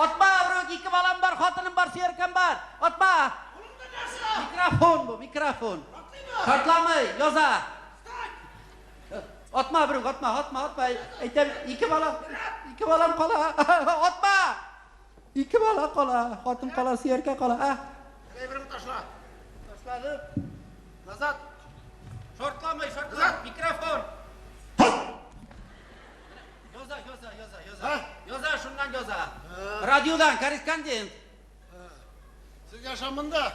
Атма, берүк, ике балам бар, хатыным бар, сөяркәм бар. Атма. Микрофон бу, микрофон. Шартламый, яза. Атма, берүк, атма, атма, атма. Әйтәм, ике балам, ике балам кала. Атма! Ике бала кала, хатын кала, сөяркә кала. А? Әйбереңне ташла. Ташладым. Назад. Шартламый, шартлама. Микрофон. Яза, яза, яза, яза. Яза, шуннан яза. Радиодан, корреспондент. Сез яшә монда.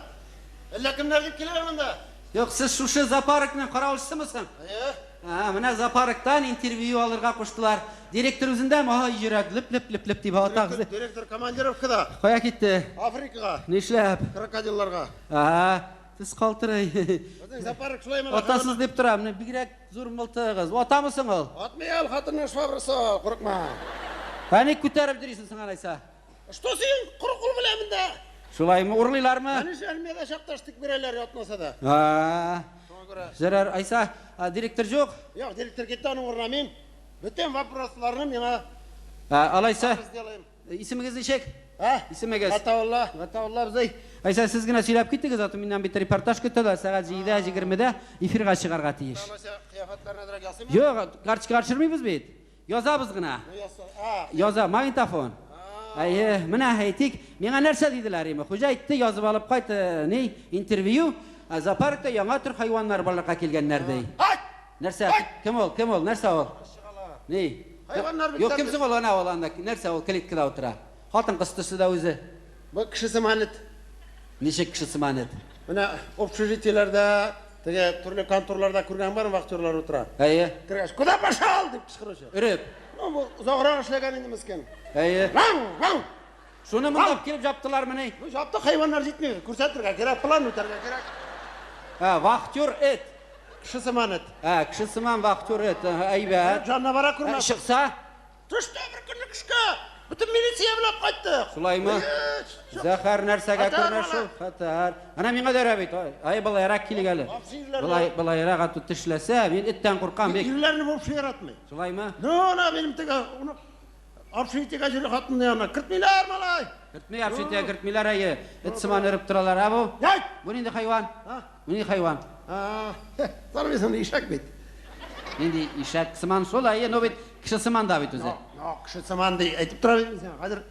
Әллә кемнәр дип киләләр монда. Юк, сез шушы зоопаркның каравылчысымысың? Әйе. А, менә зоопарктан интервью алырга куштылар. Директор үзендәме? Ай, йөрәк леп-леп-леп-леп дип ата. Директор, директор командировкада. Кая китте? Африкага. Нишләп? Крокодилларга. А, сез калтырый. Безнең зоопарк шулай монда. Атасыз дип торам. Менә бигрәк зур мылтыгыз. Атамы соң ул? Атмый ул, хатынның швабрасы, курыкма. Ә ник күтәреп йөрисең соң алайса? Что син коры кул белән монда? Шулаймы, урлыйлармы? Конечно, армиядә чакта штык бирәләр ятмаса да. А, Шуңа күрә. Ярар, Айса, а, директор юк. Юк, директор китте, аның урынына мин. Бөтен вопросларны миңа А, алайса, сделаем. исемегез ничек? А? Исемегез? Гатаулла. Гатаулла абзый. Айса, сез генә сөйләп киттегез, а то миннән бит репортаж көтәләр, сәгать 7:20-дә эфирга чыгарга тиеш. Алайса, кыяфәтләрне әзрәк ясыймы? Юк, карточка төшермибез бит. Язабыз гына. Ну, яса. А, Яза, магнитофон. Әйе, менә әйтик, миңа нәрсә диделәр име? Хуҗа әйтте, язып алып кайт, ни, интервью. Ә зоопаркта яңа төр хайваннар барлыкка килгәннәр ди. Ай! Нәрсә? Кем ул? Кем ул? Нәрсә ул? Ни? Хайваннар бит. Юк, кем соң ул? Ана ул анда. Нәрсә ул клеткада утыра? Хатын кыз төсле дә үзе. Бу кеше сыман эт. Ничек кеше сыман эт? Менә общежитиеләрдә, теге төрле конторларда күргән бар, вахтерлар утыра. Әйе. Кергәч, куда пошел? дип кычкыручы. Өреп. Ну, бу озаграк эшләгән инде мескен. Әйе. Вау, вау. Шуны монда килеп жаптылар мени? Ну, жапты, хайваннар җитми, күрсәтергә кирәк, план үтәргә кирәк. Ә, вахтер эт. Кеше сыман эт. Ә, кеше сыман вахтер эт. Әйбәт. Жанына бара Ә, күрмә. Чыкса, Төштә бер көнне кышка. Бөтен милиция белән кайттык. Шулаймы? Әйе, чык. Зәһәр нәрсәгә Хәтәр күренә бала. шул, хәтәр. Ана миңа дәрә бит. Ай, былайрак килик әле. Абзыйлар Былай, былайрак ату тешләсә, мин эттән куркам бик. Ирләрне вообще яратмый. Шулаймы? Ну, ана минем теге оны общежитиегә йөри хатынны янына кертмиләр, малай. Кертми, общежитиегә кертмиләр, әйе. Эт сыман өреп торалар. Ә бу? Яй! Бу нинди хайван? А? Бу нинди хайван? А, танымыйсың, ишәк бит. Нинди ишәк сыман шул, әйе, но бит кеше сыман да бит үзе. Ну, кеше сыман ди, әйтеп тора бит мин сиңа. Хәзер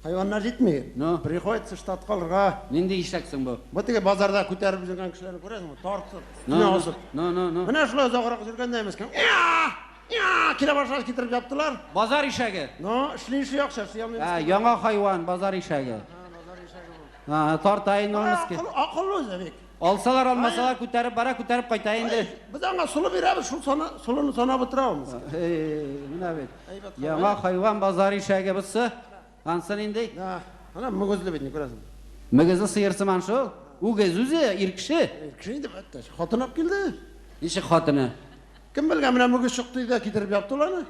хайваннар җитми. Ну? Приходится штатка алырга. Нинди ишәк соң бу? Бу теге базарда күтәреп йөргән кешеләрне күрәсеңме? Тартып, Ну, өстенә асып. ну, ну, ну. Менә шулай озаграк йөргәндә мескен. Я! Я! Килә башлагач китереп яптылар. Базар ишәге. Ну, эшли-эшли акча эшли алмыйбыз. Ә, яңа хайван, базар ишәге. А, тарта инде ул мескен. Акыл, акыллы үзе бик. Алсалар, алмасалар, күтәреп бара, күтәреп кайта инде. Без аңа солы бирәбез, шул сана, солыны санап утырабыз. Эй, менә бит. Әйбәт Яңа хайван базар ишәге бусы. Ансы нинди? Да, ана мөгезле бит, күрәсең. Мөгезле сыер сыман шул. Үгез үзе, ир кеше. Кеше инде бәттә, хатын алып килде. Ничек хатыны? Кем белгән, менә мөгез чыкты да китереп яптылар аны.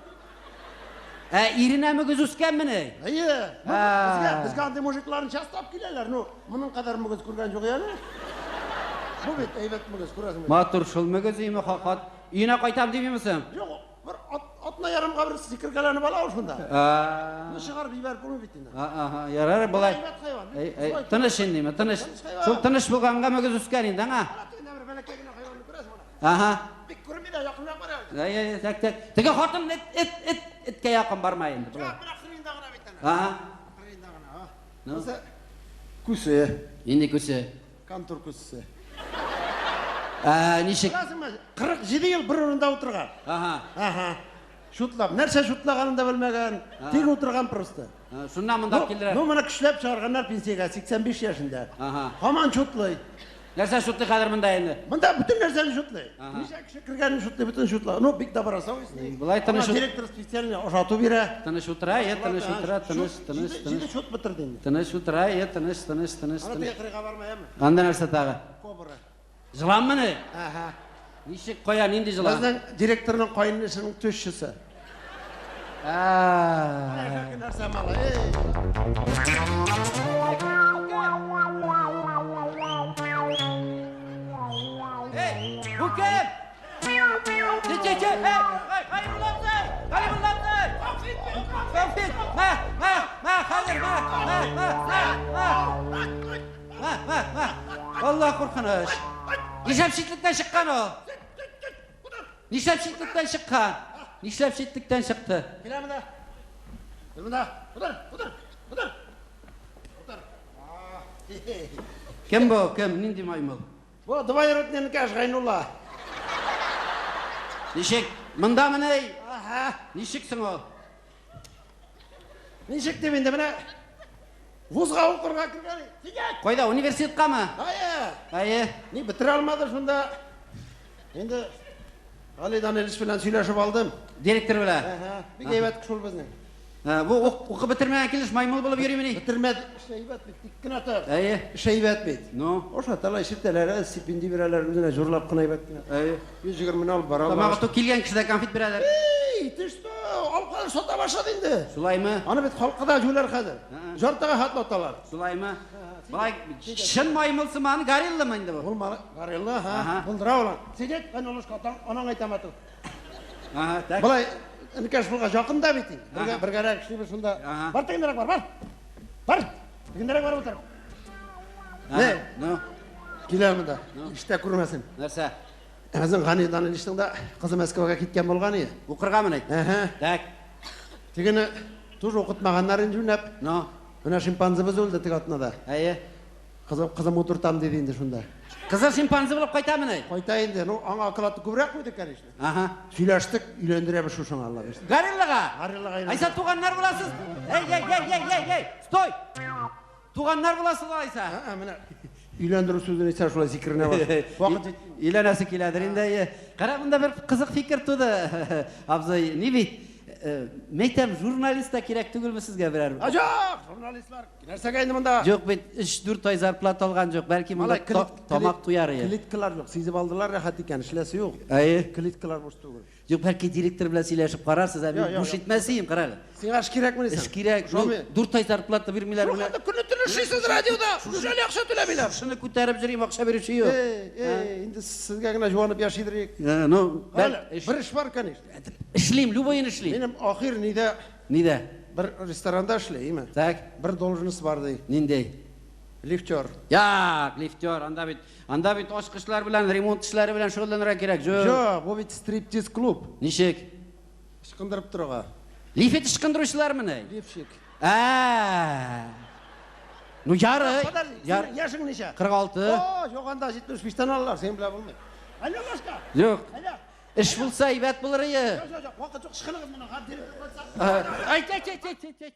Ә иренә мөгез үскәнмени? Әйе. А. Безгә, безгә андый мужикларны часто алып киләләр. Ну, моның кадәр мөгез күргән юк әле. Бу бит әйбәт мөгез, күрәсеңме? Матур шул мөгез өеме хат. Өенә кайтам димимсең? Юк, бер атна ярымга бер сикергәләнеп ала ул шунда. А, Ну, чыгарып җибәреп булмый бит инде. Аһа, ярар болай. Әйбәт хайван. Әй, әй, тыныч инде, тыныч. Тыныч хайван. Шул тыныч булганга мөгез үскән инде, аңа. Ана тегендә бер бәләкәй генә хайванны күрәсең менә. Аһа. Бик күренми дә, якынрак бар әле. Әй, әй, тәк, тәк. Теге хатын эт, эт, эт, эткә якын барма инде. Болай. Менә кырыенда гына бит әнә. Аһа. Кырыенда гына, а. Ну? Бусы күсе, Нинди күсе? контур күсесе. Ә, ничек? Беләсеңме, 47 ел бер урында утырган. Аһа. Аһа. Шутлап, нәрсә шутлаганын да белмәгән, тик утырган просто. Шуннан монда Ну, килделәр. ну, моны көчләп чыгарганнар пенсиягә 85 яшендә. Аһа. Һаман шутлый. Нәрсә шутлый хәзер монда инде? Монда бөтен нәрсәне шутлый. Аһа. Ничә кеше кергәнен шутлый, бөтен шутлый. Ну, бик добросовестный. Болай тыныч Аңа директор специально ашату бирә. Тыныч утыра, е, тыныч утыра, тыныч, тыныч, Җиде тыныч. шут бетерде инде. Тыныч утыра, е, тыныч, тыныч, тыныч, Ана тыныч. теге кырыйга барма, яме. Анда нәрсә тагы? Кобра. Жыланмыни? Аһа. Ничек кая, нинди жылан? Безнең директорның каенесенең тещасы. А. Нәрсә малай? Эй. Эй, бу кем? Че, че, че, эй, эй, Халимулла абзый! Халимулла абзый! Конфет! Мә, мә, мә, хәзер хәзер, мә, мә, мә, мә, мә. Мә, мә, мә. Алла куркыныч. Нишләп читлектән чыккан ул? Нишләп читлектән чыккан? Нишләп читлектән чыкты? Килә монда. Кил монда. Утыр, утыр, утыр. Утыр. Кем бу? Кем? Нинди маймыл? Бу двоюродный энекәш Гайнулла. Ничек? Монда менә Аһа. ничек соң ул? Ничек дип инде менә вузга укырга кергән. Сидек. Кайда? Университеткамы? Әйе. Әйе. Ни бетерә алмады шунда. Инде Гали Данилович белән сөйләшеп алдым. Директор белән. Әһә, бик әйбәт кеше ул безнең. Ә, Бу укып бетермәгән килеш маймыл булып йөримени? Бетермәде. Эш әйбәт бит, тик кенә тор. Әйе. Эш әйбәт бит. Ну, Ашаталар, эчертәләр, стипендия бирәләр, үзенә зурлап кына әйбәт кенә. әйе. 120 алып бара. Тамагы тук килгән кешедә конфет бирәләр. Эй, ты что? Алып хәзер сата башлады инде. Шулаймы? Аны бит халыкка да җүләр хәзер. Жартыга хат аталар. Шулаймы? Болай чын маймыл сыман горилламы инде бу? Ул горилла, ха, Ага. булдыра улан. Сидет, Гайнуллашка атаң, анаң әйтәм ату. Ага, так. Болай энекәш булга якын да бит инде. Бергә Ага. бергәрәк эшлибез шунда. Ага. Бар тегендәрәк бар, бар. Бар. Тегендәрәк барып утыр. Ага, Не? Ну, Килә монда. Эштә күрмәсен. нәрсә? Безнең Гани Даниловичның да кызы Мәскәүгә киткән булган иде. Укыргамы ни? Әһә. Так. Тегене тоже укытмаганнар инде юнәп. Ну, Менә шимпанзебез үлде теге атнада. әйе. Кызым кызым утыртам диде инде шунда. Кызыл шимпанзе булып кайтамы ни? Кайта инде, ну аңа окладны күбрәк куйдык, конечно. Ага. Сөйләштек, өйләндерәбез шушыңа Алла бирсә. Гориллага. Гориллага өйләндерәбез. Айса туганнар буласыз. Эй, эй, эй, эй, эй, эй, стой! Туганнар буласыз алайса. Ә, менә өйләндерү сүзен әйтсә шулай зикеренә башлый. Вакыт җитте. Өйләнәсе киләдер инде. Әйе. Кара, монда бер кызык фикер туды. Абзый, ни бит? Мәйтәм, журналист та кирәк түгелме сезгә берәр? А, Юк, журналистлар нәрсәгә инде монда? Юк бит, 3-4 ай зарплата алган юк. Бәлки монда Малай, тамак туяр иде. Клеткалар юк, сизеп алдылар рәхәт икән, эшләсе юк. Әйе. Клеткалар буш түгел. Юк, бәлки директор белән сөйләшеп карарсыз, ә мин Юк, юк, буш юк. итмәс идем, кара әле. Сиңа эш кирәкмени Эш кирәк. Шулмы? 4 ай зарплата бирмиләр менә. Шул көне төне эшлисез радиода. Шул акча түләмиләр. Шуны күтәреп йөрим, акча бирүче юк. Эй, эй, инде сезгә генә җуанып яшидер. Ну, Әле бәл- бер эш бар, конечно. Эшлим, любойын эшлим. Минем ахир нидә Нидә? бер ресторанда эшләйме? Так, Бер должность бар ди. нинди? Лифтер. Як, лифтер, анда бит ачкычлар белән, ремонт эшләре белән шөгыльләнергә кирәк. Юк. Юк, бу бит стриптиз клуб. Ничек? Ычкындырып торырга. Лифт ычкындыручылармыни? Лифчик. Ә. Ну ярый. Подожди, Яр синең яшең ничә? 46. О, юк анда 75-тән алалар, син белә булмый. Алло, Лашка. Юк. Алло. Эш булса әйбәт булыр иде. Юк, юк, юк, вакыт юк, ычкыныгыз моны. Айт, айт, айт, айт, айт.